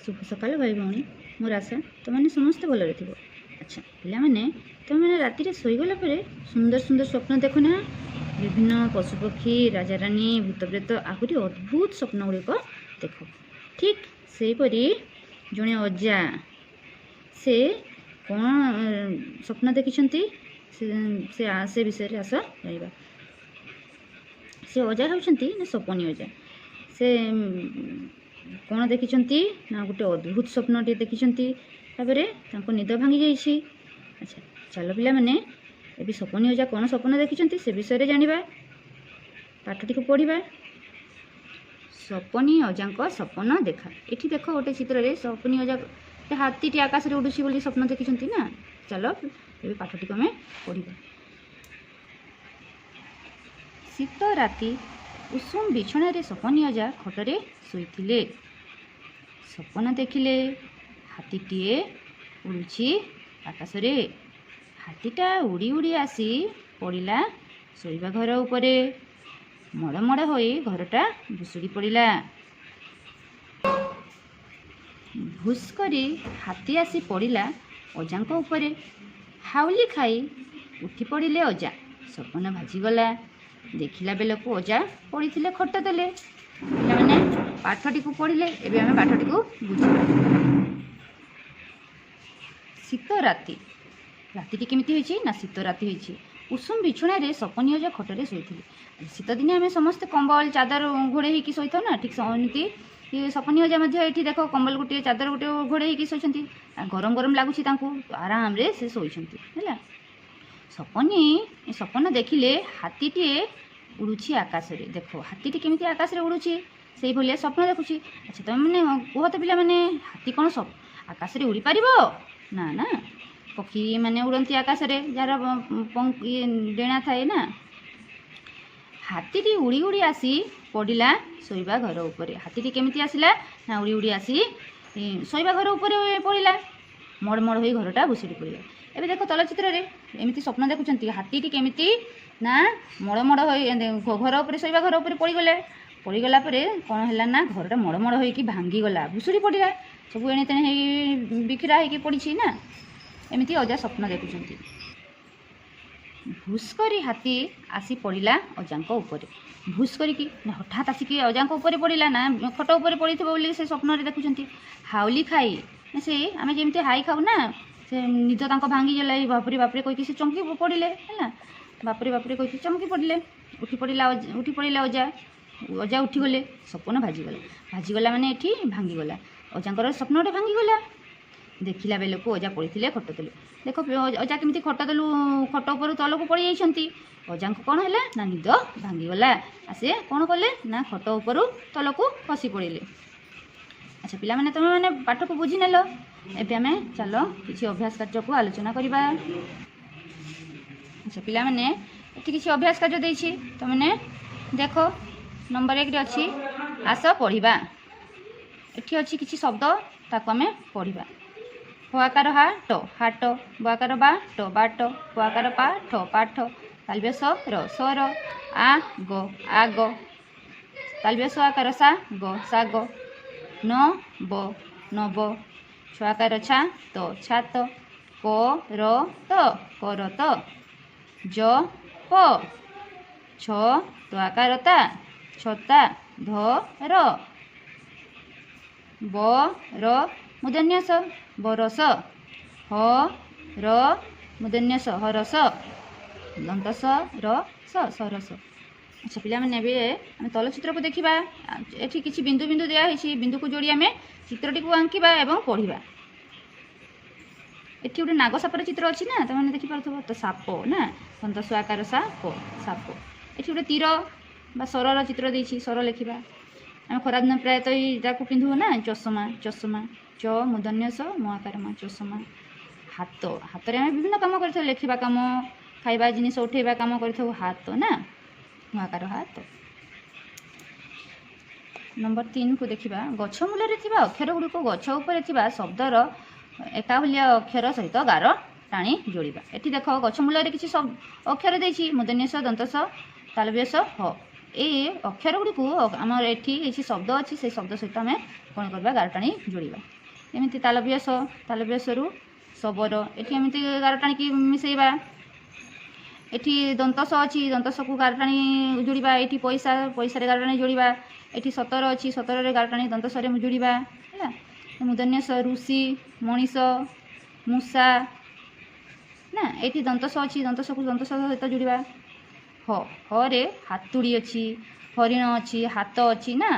ଶୁଭ ସକାଳ ଭାଇ ଭଉଣୀ। ମୋର ଆଶା ତୁମେମାନେ ସମସ୍ତେ ଭଲରେ ଥିବ। ଆଚ୍ଛା ପିଲାମାନେ, ତୁମେମାନେ ରାତିରେ ଶୋଇଗଲା ପରେ ସୁନ୍ଦର ସୁନ୍ଦର ସ୍ୱପ୍ନ ଦେଖ ନା? ବିଭିନ୍ନ ପଶୁପକ୍ଷୀ, ରାଜାରାଣୀ, ଭୂତପ୍ରେତ, ଆହୁରି ଅଦ୍ଭୁତ ସ୍ୱପ୍ନ ଗୁଡ଼ିକ ଦେଖ। ଠିକ୍ ସେହିପରି ଜଣେ ଅଜା, ସେ କ'ଣ ସ୍ୱପ୍ନ ଦେଖିଛନ୍ତି ସେ ବିଷୟରେ ଆସ ଜାଣିବା। ସେ ଅଜା ହେଉଛନ୍ତି ନା ସପନି ଅଜା। ସେ କ'ଣ ଦେଖିଛନ୍ତି ନା ଗୋଟେ ଅଦ୍ଭୁତ ସ୍ୱପ୍ନଟିଏ ଦେଖିଛନ୍ତି। ତାପରେ ତାଙ୍କ ନିଦ ଭାଙ୍ଗି ଯାଇଛି। ଆଚ୍ଛା ଚାଲ ପିଲାମାନେ, ଏବେ ସପନି ଅଜା କ'ଣ ସ୍ୱପ୍ନ ଦେଖିଛନ୍ତି ସେ ବିଷୟରେ ଜାଣିବା। ପାଠଟିକୁ ପଢ଼ିବା। ସପନି ଅଜାଙ୍କ ସପନ ଦେଖା। ଏଠି ଦେଖ, ଗୋଟେ ଚିତ୍ରରେ ସପନି ଅଜା ଗୋଟେ ହାତୀଟି ଆକାଶରେ ଉଡ଼ୁଛି ବୋଲି ସ୍ୱପ୍ନ ଦେଖିଛନ୍ତି ନା? ଚାଲ ଏବେ ପାଠଟିକୁ ଆମେ ପଢ଼ିବା। ଶୀତ ରାତି, ଉଷୁମ ବିଛଣାରେ ସପନି ଅଜା ଖଟରେ ଶୋଇଥିଲେ। ସପନ ଦେଖିଲେ ହାତୀଟିଏ ଉଡ଼ୁଛି ଆକାଶରେ। ହାତୀଟା ଉଡ଼ି ଉଡ଼ି ଆସି ପଡ଼ିଲା ଶୋଇବା ଘର ଉପରେ। ମଡ଼ ମଡ଼ ହୋଇ ଘରଟା ଭୁଶୁଡ଼ି ପଡ଼ିଲା। ଭୁସ୍ କରି ହାତୀ ଆସି ପଡ଼ିଲା ଅଜାଙ୍କ ଉପରେ। ହାଉଲି ଖାଇ ଉଠି ପଡ଼ିଲେ ଅଜା। ସପନ ଭାଜିଗଲା। ଦେଖିଲା ବେଳକୁ ଅଜା ପଡ଼ିଥିଲେ ଖଟ ତଳେ। ପିଲାମାନେ ପାଠଟିକୁ ପଢ଼ିଲେ, ଏବେ ଆମେ ପାଠଟିକୁ ବୁଝିବା। ଶୀତ ରାତି। ରାତିଟି କେମିତି ହେଇଛି ନା ଶୀତ ରାତି ହେଇଛି। ଉଷୁମ ବିଛଣାରେ ସପନି ଅଜା ଖଟରେ ଶୋଇଥିଲେ। ଶୀତ ଦିନେ ଆମେ ସମସ୍ତେ କମ୍ବଳ ଚାଦର ଘୋଡ଼େଇ ହେଇକି ଶୋଇଥାଉ ନା? ଠିକ୍ ସେମିତି ସପନି ଅଜା ମଧ୍ୟ ଏଠି ଦେଖ, କମ୍ବଳ ଗୋଟିଏ ଚାଦର ଗୋଟିଏ ଘୋଡ଼େଇ ହେଇକି ଶୋଇଛନ୍ତି। ଗରମ ଗରମ ଲାଗୁଛି ତାଙ୍କୁ, ଆରାମରେ ସେ ଶୋଇଛନ୍ତି। ହେଲା, ସପନି ସପନ ଦେଖିଲେ ହାତୀଟିଏ ଉଡ଼ୁଛି ଆକାଶରେ। ଦେଖ, ହାତୀଟି କେମିତି ଆକାଶରେ ଉଡ଼ୁଛି ସେଇଭଳିଆ ସ୍ୱପ୍ନ ଦେଖୁଛି। ଆଚ୍ଛା ତୁମେ ମାନେ କୁହ ତ ପିଲାମାନେ, ହାତୀ କ'ଣ ଆକାଶରେ ଉଡ଼ିପାରିବ? ନା ନା, ପକ୍ଷୀ ମାନେ ଉଡ଼ନ୍ତି ଆକାଶରେ, ଯାହାର ଇଏ ଡେଣା ଥାଏ ନା। ହାତୀଟି ଉଡ଼ି ଉଡ଼ି ଆସି ପଡ଼ିଲା ଶୋଇବା ଘର ଉପରେ। ହାତୀଟି କେମିତି ଆସିଲା ନା ଉଡ଼ି ଉଡ଼ି ଆସି ଶୋଇବା ଘର ଉପରେ ପଡ଼ିଲା। ମଡ଼ ମଡ଼ ହୋଇ ଘରଟା ଭୁଶୁଡ଼ି ପଡ଼ିଲା। ଏବେ ଦେଖ, ଚଳଚ୍ଚିତ୍ରରେ ଏମିତି ସ୍ୱପ୍ନ ଦେଖୁଛନ୍ତି, ହାତୀଟି କେମିତି ନା ମଡ଼ ମଡ଼ ହୋଇ ଘର ଉପରେ, ଶୋଇବା ଘର ଉପରେ ପଡ଼ିଗଲେ। ପଡ଼ିଗଲା ପରେ କ'ଣ ହେଲା ନା ଘରଟା ମଡ଼ ମଡ଼ ହୋଇକି ଭାଙ୍ଗିଗଲା, ଭୁଶୁଡ଼ି ପଡ଼ିଲା, ସବୁ ଏଣେ ତେଣେ ହେଇ ବିଖିରା ହେଇକି ପଡ଼ିଛି ନା? ଏମିତି ଅଜା ସ୍ୱପ୍ନ ଦେଖୁଛନ୍ତି। ଭୁସ୍ କରି ହାତୀ ଆସି ପଡ଼ିଲା ଅଜାଙ୍କ ଉପରେ। ଭୁସ୍ କରିକି ନା ହଠାତ୍ ଆସିକି ଅଜାଙ୍କ ଉପରେ ପଡ଼ିଲା ନା, ଖଟ ଉପରେ ପଡ଼ିଥିବ ବୋଲି ସେ ସ୍ୱପ୍ନରେ ଦେଖୁଛନ୍ତି। ହାଉଲି ଖାଇ ନା ସେ ଆମେ ଯେମିତି ହାଇ ଖାଉ ନା, ସେ ନିଦ ତାଙ୍କ ଭାଙ୍ଗିଗଲା। ଏଇ ବାପରେ ବାପରେ କହିକି ସେ ଚମକି ପଡ଼ିଲେ। ହେଲା, ବାପରେ ବାପରେ କହିକି ଚମକି ପଡ଼ିଲେ। ଉଠି ପଡ଼ିଲା, ଉଠି ପଡ଼ିଲା ଅଜା। ଅଜା ଉଠିଗଲେ, ସପନ ଭାଜିଗଲା। ଭାଜିଗଲା ମାନେ ଏଠି ଭାଙ୍ଗିଗଲା, ଅଜାଙ୍କର ସ୍ୱପ୍ନଟା ଭାଙ୍ଗିଗଲା। ଦେଖିଲା ବେଳକୁ ଅଜା ପଡ଼ିଥିଲେ ଖଟ ତଳେ। ଦେଖ, ଅଜା କେମିତି ଖଟ ତଳୁ, ଖଟ ଉପରୁ ତଳକୁ ପଡ଼ିଯାଇଛନ୍ତି। ଅଜାଙ୍କୁ କ'ଣ ହେଲା ନା ନିଦ ଭାଙ୍ଗିଗଲା, ଆଉ ସେ କ'ଣ କଲେ ନା ଖଟ ଉପରୁ ତଳକୁ ଖସି ପଡ଼ିଲେ। ଆଚ୍ଛା ପିଲାମାନେ, ତୁମେମାନେ ପାଠକୁ ବୁଝିନେଲ। ଏବେ ଆମେ ଚାଲ କିଛି ଅଭ୍ୟାସ କାର୍ଯ୍ୟକୁ ଆଲୋଚନା କରିବା। ଆଚ୍ଛା ପିଲାମାନେ, ଏଠି କିଛି ଅଭ୍ୟାସ କାର୍ଯ୍ୟ ଦେଇଛି, ତୁମେମାନେ ଦେଖ। ନମ୍ବର 1ରେ ଅଛି ଆସ ପଢ଼ିବା। ଏଠି ଅଛି କିଛି ଶବ୍ଦ, ତାକୁ ଆମେ ପଢ଼ିବା। ହ ଆକାର ହା ଟ, ହାଟ। ବ ଆକାର ବା ଟ, ବାଟ। ପ ଆକାର ପା ଠ, ପାଠ। ତାଲବ୍ୟ ସ ର, ସର। ଆ ଗ, ଆଗ। ତାଲବ୍ୟ ସ ଆକାର ସା ଗ, ଶାଗ। ନ ବ, ନବ। ଛ ଆକାର ଛା ତ, ଛାତ। କ ର ତ, କରତ। ଜ ପ, ଛ ତ ଆକାର ତା, ଛତା। ଧ ର, ବ ର ମୂର୍ଧନ୍ୟ ସ, ବରଷ। ହ ର ମୂର୍ଧନ୍ୟ ସ, ହରସ। ଦନ୍ତ ସ ର ସ, ସରସ। ଆଚ୍ଛା ପିଲାମାନେ, ଏବେ ଆମେ ତଳଚିତ୍ରକୁ ଦେଖିବା। ଏଠି କିଛି ବିନ୍ଦୁ ବିନ୍ଦୁ ଦିଆହେଇଛି। ବିନ୍ଦୁକୁ ଯୋଡ଼ି ଆମେ ଚିତ୍ରଟିକୁ ଆଙ୍କିବା ଏବଂ ପଢ଼ିବା। ଏଠି ଗୋଟେ ନାଗ ସାପର ଚିତ୍ର ଅଛି ନା? ତୁମେ ଦେଖିପାରୁଥିବ ତ, ସାପ ନା? ଦନ୍ତ ସ ଆକାର ସା ପ, ସାପ। ଏଠି ଗୋଟେ ତୀର ବା ସରର ଚିତ୍ର ଦେଇଛି, ସର ଲେଖିବା। ଆମେ ଖରାଦିନ ପ୍ରାୟତଃ ଏଇଟାକୁ ପିନ୍ଧୁ ନା? ଚଷମା। ଚଷମା, ଚ ମୂର୍ଧନ୍ୟ ସ ମ ଆକାର ମା, ଚଷମା। ହାତ। ହାତରେ ଆମେ ବିଭିନ୍ନ କାମ କରିଥାଉ, ଲେଖିବା କାମ, ଖାଇବା ଜିନିଷ ଉଠେଇବା କାମ କରିଥାଉ। ହାତ ନା, ଆକାର ହାତ। ନମ୍ବର 3କୁ ଦେଖିବା। ଗଛ ମୂଳରେ ଥିବା ଅକ୍ଷର ଗୁଡ଼ିକୁ ଗଛ ଉପରେ ଥିବା ଶବ୍ଦର ଏକାଭଳିଆ ଅକ୍ଷର ସହିତ ଗାର ଟାଣି ଯୋଡ଼ିବା। ଏଠି ଦେଖ, ଗଛ ମୂଳରେ କିଛି ଅକ୍ଷର ଦେଇଛି, ମୂର୍ଧନ୍ୟ ସ, ଦନ୍ତ ସ, ତାଲବ୍ୟ ସ, ହ। ଏଇ ଅକ୍ଷର ଗୁଡ଼ିକୁ ଆମର ଏଠି କିଛି ଶବ୍ଦ ଅଛି, ସେଇ ଶବ୍ଦ ସହିତ ଆମେ କ'ଣ କରିବା? ଗାର ଟାଣି ଯୋଡ଼ିବା। ଏମିତି ତାଲବ୍ୟ ସ, ତାଲବ୍ୟସରୁ ଶବର, ଏଠି ଏମିତି ଗାର ଟାଣିକି ମିଶାଇବା। ଏଠି ଦନ୍ତ ସ ଅଛି, ଦନ୍ତ ସକୁ ଗାର ଟାଣି ଯୋଡ଼ିବା। ଏଠି ପଇସା, ପଇସାରେ ଗାର ଟାଣି ଯୋଡ଼ିବା। ଏଠି 17 ଅଛି, 17ରେ ଗାର ଟାଣି ଦନ୍ତ ସରେ ଯୋଡ଼ିବା। ହେଲା, ମୂର୍ଧନ୍ୟ ସ, ଋଷି, ମଣିଷ, ମୂଷା ନା। ଏଇଠି ଦନ୍ତ ସ ଅଛି, ଦନ୍ତ ସକୁ ଦନ୍ତ ସ ସହିତ ଯୋଡ଼ିବା। ହ, ହରେ ହାତୁଡ଼ି ଅଛି, ହରିଣ ଅଛି, ହାତ ଅଛି ନା।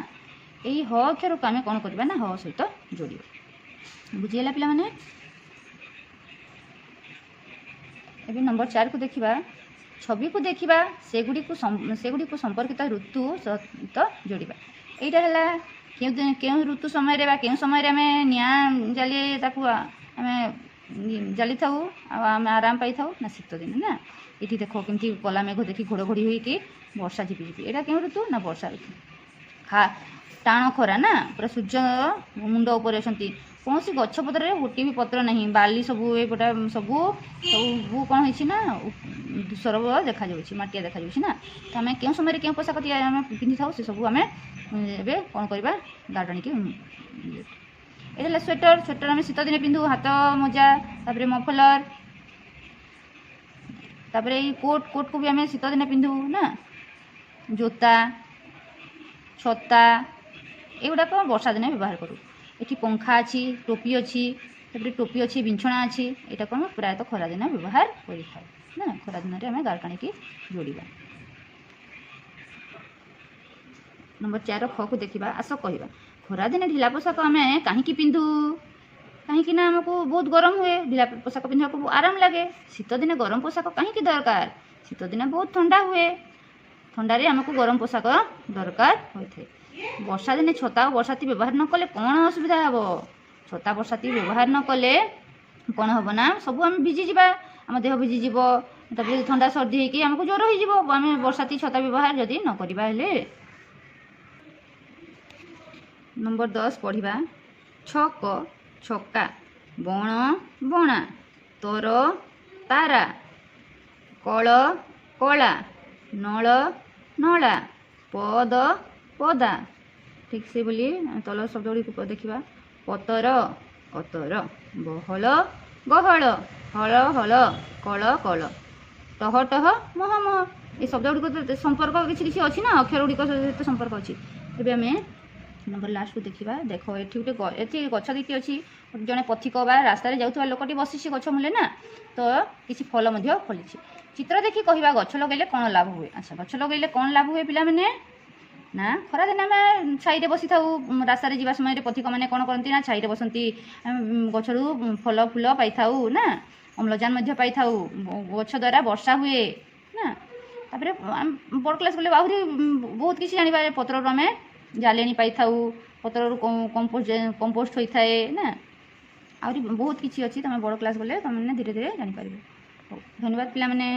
ଏଇ ହ ଅକ୍ଷରକୁ ଆମେ କ'ଣ କରିବା ନା ହ ସହିତ ଯୋଡ଼ିବା। ବୁଝିହେଲା ପିଲାମାନେ? ଏବେ ନମ୍ବର 4କୁ ଦେଖିବା। ଛବିକୁ ଦେଖିବା, ସେଗୁଡ଼ିକୁ ସମ୍ପର୍କିତ ଋତୁ ସହିତ ଯୋଡ଼ିବା। ଏଇଟା ହେଲା କେଉଁ କେଉଁ ଋତୁ ସମୟରେ ବା କେଉଁ ସମୟରେ ଆମେ ନିଆଁ ଜାଳି ତାକୁ ଆମେ ଜାଳିଥାଉ ଆଉ ଆମେ ଆରାମ ପାଇଥାଉ ନା ଶୀତ ଦିନ ନା। ଏଠି ଦେଖ କେମିତି କଲା ମେଘ ଦେଖି ଘଡ଼ଘଡ଼ି ହୋଇକି ବର୍ଷା ଝିପିଝିପି, ଏଇଟା କେଉଁ ଋତୁ ନା ବର୍ଷା ଋତୁ। ଖା ଟାଣ ଖରା ନା, ପୁରା ସୂର୍ଯ୍ୟ ମୁଣ୍ଡ ଉପରେ ଅଛନ୍ତି, କୌଣସି ଗଛ ପତ୍ରରେ ଗୋଟିଏ ବି ପତ୍ର ନାହିଁ, ବାଲି ସବୁ ଏପଟା ସବୁ ସବୁ କ'ଣ ହେଇଛି ନା ଧୂସର ଦେଖାଯାଉଛି, ମାଟିଆ ଦେଖାଯାଉଛି ନା। ତ ଆମେ କେଉଁ ସମୟରେ କେଉଁ ପୋଷାକ ଆମେ ପିନ୍ଧିଥାଉ, ସେସବୁ ଆମେ ଏବେ କ'ଣ କରିବା? ଗାର୍ଡ଼ଣିକି। ଏଇଟା ହେଲା ସ୍ୱେଟର। ସ୍ୱେଟର ଆମେ ଶୀତ ଦିନେ ପିନ୍ଧୁ, ହାତ ମୋଜା, ତାପରେ ମଫଲର, ତାପରେ ଏଇ କୋଟ୍, କୋଟ୍କୁ ବି ଆମେ ଶୀତ ଦିନେ ପିନ୍ଧୁ ନା। ଜୋତା, ଛତା ଏଗୁଡ଼ାକ ବର୍ଷା ଦିନେ ବ୍ୟବହାର କରୁ। ଏଠି ପଙ୍ଖା ଅଛି, ଟୋପି ଅଛି, ତାପରେ ଟୋପି ଅଛି, ବିଛଣା ଅଛି, ଏଇଟାକୁ ଆମେ ପ୍ରାୟତଃ ଖରାଦିନେ ବ୍ୟବହାର କରିଥାଉ ନା। ଖରାଦିନରେ ଆମେ ଗାର ଟାଣିକି ଯୋଡ଼ିବା। ନମ୍ବର 4 ଖକୁ ଦେଖିବା। ଆସ କହିବା, ଖରାଦିନେ ଢିଲା ପୋଷାକ ଆମେ କାହିଁକି ପିନ୍ଧୁ? କାହିଁକି ନା ଆମକୁ ବହୁତ ଗରମ ହୁଏ, ଢିଲା ପୋଷାକ ପିନ୍ଧିବାକୁ ଆରାମ ଲାଗେ। ଶୀତ ଦିନେ ଗରମ ପୋଷାକ କାହିଁକି ଦରକାର? ଶୀତ ଦିନେ ବହୁତ ଥଣ୍ଡା ହୁଏ, ଥଣ୍ଡାରେ ଆମକୁ ଗରମ ପୋଷାକ ଦରକାର ହୋଇଥାଏ। ବର୍ଷା ଦିନେ ଛତା ଓ ବର୍ଷାତି ବ୍ୟବହାର ନ କଲେ କ'ଣ ଅସୁବିଧା ହେବ? ଛତା ବର୍ଷାତି ବ୍ୟବହାର ନ କଲେ କ'ଣ ହେବ ନା ସବୁ ଆମେ ଭିଜିଯିବା, ଆମ ଦେହ ଭିଜିଯିବ, ତାପରେ ଥଣ୍ଡା ସର୍ଦ୍ଦି ହେଇକି ଆମକୁ ଜ୍ୱର ହେଇଯିବ ଆମେ ବର୍ଷାତି ଛତା ବ୍ୟବହାର ଯଦି ନ କରିବା ହେଲେ। ନମ୍ବର 10 ପଢ଼ିବା। ଛକ ଛକା, ବଣ ବଣା, ତର ତାରା, କଳ କଳା, ନଳ ନଳା, ପଦ ପଦା। ଠିକ୍ ସେଇଭଳି ତଳ ଶବ୍ଦ ଗୁଡ଼ିକୁ ଦେଖିବା। ପତର ଅତର, ବହଳ ଗହଳ, ହଳ ହଳ, କଳ କଳ, ଟହ ଟହ, ମହ ମହ। ଏ ଶବ୍ଦ ଗୁଡ଼ିକ ସମ୍ପର୍କ କିଛି କିଛି ଅଛି ନା, ଅକ୍ଷର ଗୁଡ଼ିକ ସହିତ ସମ୍ପର୍କ ଅଛି। ଏବେ ଆମେ ନମ୍ବର ଲାଷ୍ଟକୁ ଦେଖିବା। ଦେଖ, ଏଠି ଗୋଟେ ଏଠି ଗଛ ଦେଖି ଅଛି, ଜଣେ ପଥିକ ବା ରାସ୍ତାରେ ଯାଉଥିବା ଲୋକଟି ବସିଛି ଗଛ ମୂଳେ ନା, ତ କିଛି ଫଳ ମଧ୍ୟ ଫଳିଛି। ଚିତ୍ର ଦେଖି କହିବା ଗଛ ଲଗାଇଲେ କ'ଣ ଲାଭ ହୁଏ? ଆଚ୍ଛା, ଗଛ ଲଗାଇଲେ କ'ଣ ଲାଭ ହୁଏ ପିଲାମାନେ? ନା ଖରାଦିନେ ଆମେ ଛାଇରେ ବସିଥାଉ, ରାସ୍ତାରେ ଯିବା ସମୟରେ ପଥିକମାନେ କ'ଣ କରନ୍ତି ନା ଛାଇରେ ବସନ୍ତି। ଗଛରୁ ଫଳ ଫୁଲ ପାଇଥାଉ ନା, ଅମ୍ଳଜାନ ମଧ୍ୟ ପାଇଥାଉ, ଗଛ ଦ୍ୱାରା ବର୍ଷା ହୁଏ ନା। ତାପରେ ବଡ଼ କ୍ଲାସ୍ ଗଲେ ଆହୁରି ବହୁତ କିଛି ଜାଣିବା। ପତ୍ରରୁ ଆମେ ଜାଳେଣୀ ପାଇଥାଉ, ପତ୍ରରୁ କମ୍ପୋଷ୍ଟ ହୋଇଥାଏ ନା, ଆହୁରି ବହୁତ କିଛି ଅଛି। ତୁମେ ବଡ଼ କ୍ଲାସ୍ ଗଲେ ତୁମେମାନେ ଧୀରେ ଧୀରେ ଜାଣିପାରିବ। ହଉ, ଧନ୍ୟବାଦ ପିଲାମାନେ।